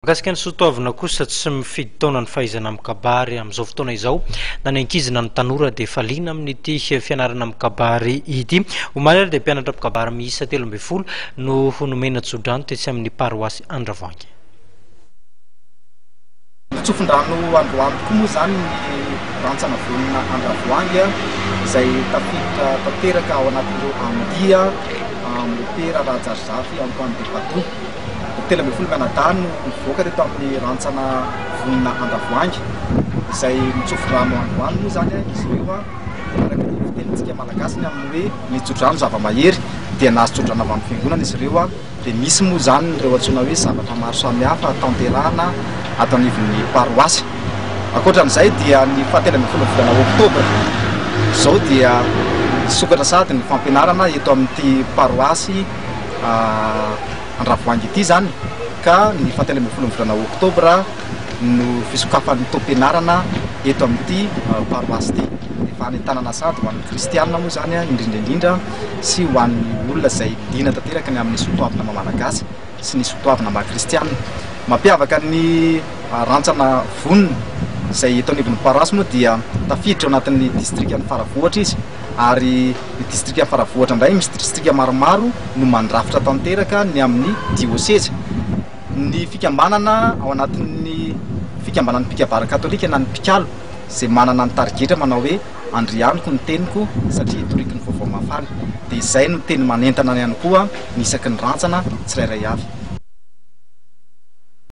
Mikasika ny soatoavina kosa, tsy mifidy taona ny fahaizana mikabary amin'izao fotoana izao. Na ny ankizy na ny tanora dia efa liana amin'ity fianarana mikabary ity. Omaly ary dia mpianatra mpikabary miisa 13 no nomena tsodrano tetsy amin'ny paroasy Andravoahangy. Nitsofin-drano androany tokoa moa izany ny rantsana vonona Andravoahangy izay tafiditra tanteraka ao anatin'ireo andia Mopera Rahajarizafy Antoine de Padoue. 13 mianadahy no nivoaka teto amin'ny rantsana vonona Andravoahangy izay nitsofi-drano androany moa izany izy ireo araka ny fitenintsika malagasy ny amin'ny hoe ny tsodrano zava-mahery dia nahazo tsodrano avy amin'ny fiangonana izy ireo dia misy moa izany ireo antsoina hoe zavatra maro samihafa tanterahana ato anivon'ny paroasy. Ankoatran'izay dia ny fahatelo ambin'ny folon'ny volana oktobra izao dia hisokatra sahady ny fampianarana eto amin'ity paroasy Andravoahangy ity izany ka ny fahatelo ambin'ny folon'ny volana oktobra no fisokafan'ny taom-pianarana eto amin'ity paroasy ity. Efa hanentanana sahady ho an'ny kristianina moa izany indrindra indrindra sy ho an'ny olona izay liana tanteraka ny amin'ny soatoavina maha malagasy sy ny soatoavina maha kristianina. Mampiavaka ny rantsana vonona izay eto anivon'ny paroasy moa dia tafiditra ao anatin'ny distrikan'i Faravohitra izy ary ny distrikan'i Faravohitra indray misy distrika maromaro no mandrafitra tanteraka ny amin'ny diosezy. Ny fikambanana ao anatin'ny fikambanan'ny mpikabary katolika na ny mpikalo izay manana ny tarigetra manao hoe Andrianiko ny teniko satria itoriako ny vaovao mahafaly dia izay no teny manentana ihany koa ny isaky ny rantsana tsirairay avy.